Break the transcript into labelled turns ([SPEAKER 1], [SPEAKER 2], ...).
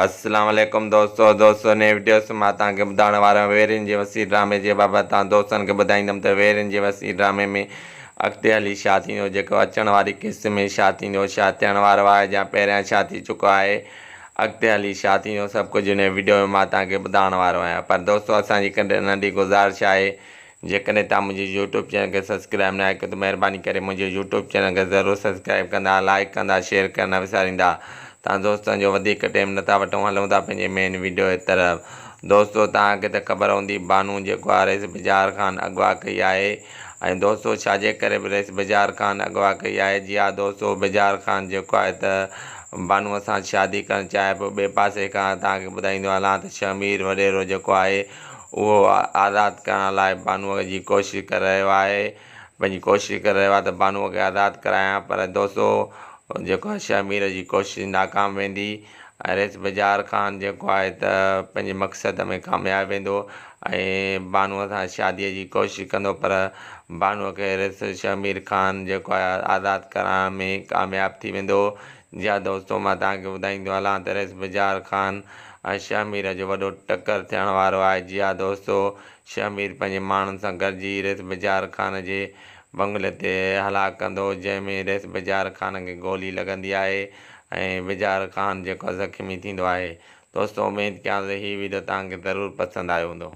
[SPEAKER 1] اسلام عليڪم دوستو دوستو نئين وڊيو سان مان توهان کي ٻڌائڻ وارو آهيان ويرين جي وسيع ڊرامي جي بابت توهان دوستن کي ٻڌائيندم ته ويرين جي وسيع ڊرامي ۾ اڳتي هلي ڇا ٿيندو جيڪو اچڻ واري قسط ۾ ڇا ٿيندو ڇا ٿيڻ وارو آهي يا پهريان ڇا ٿي چڪو آهي اڳتي هلي ڇا ٿيندو سڀ ڪجهه هن وڊيو ۾ مان توهان کي ٻڌائڻ وارو آهيان پر دوستو اسان جي هڪ ننڍي گذارش آهي جيڪڏهن توهان منهنجي يوٽيوب چينل کي سبسڪرائب ناهي ڪيو ته مهرباني ڪري منهنجي يوٽيوب چينل کي ضرور سبسڪرائب ڪندا لائيڪ ڪندا شيئر ڪرڻ نه وساريندا تان دوستن جو وڌيڪ ٽيم نٿا وٺون هلون ٿا پنهنجي مين ويڊيو جي طرف دوستو توهان کي ته خبر هوندي بانو جيڪو آهي رئيس بجار خان اغوا ڪئي آهي ۽ دوستو ڇا جي ڪري به رئيس بجار خان اغوا ڪئي آهي جي ها دوستو بجار خان جيڪو آهي ته بانو سان شادي ڪرڻ چاهي پيو ٻئي پاسي کان توهان کي ٻڌائيندو هلان ته شهمير وڏيرو جيڪو آهي اهو آزاد ڪرڻ لاء بانوء جي ڪوشش ڪري رهيو آهي. پنهنجي ڪوشش ڪري رهيو آهي ته بانوء کي آزاد ڪرايان پر دوستو جيڪو آهي شهمير جي ڪوشش ناڪام ويندي ۽ رئيس بجار خان جيڪو آهي ته پنهنجي مقصد ۾ ڪامياب ويندو ۽ بانوء سان شاديء جي ڪوشش ڪندو پر بانوء کي رئيس شهمير خان جيڪو آهي آزاد ڪرائڻ ۾ ڪامياب ٿي ويندو. جي ها دوستو مان توهان کي ٻڌائيندو هلان ته رئيس بجار خان ۽ شهمير جو وڏو ٽڪر ٿيڻ وارو آهي جي ها دوستو شهمير پنهنجي ماڻهن سان گڏجي رئيس بجار خان جي بنگلي تي هلاڪ ڪندو جنهن ۾ رئيس بجار خان کي گولي لڳندي آهي ۽ بجار خان جيڪو زخمي ٿيندو آهي دوستو اميد ڪيان ٿو هي ويڊيو توهان کي ضرور پسند آيو هوندو.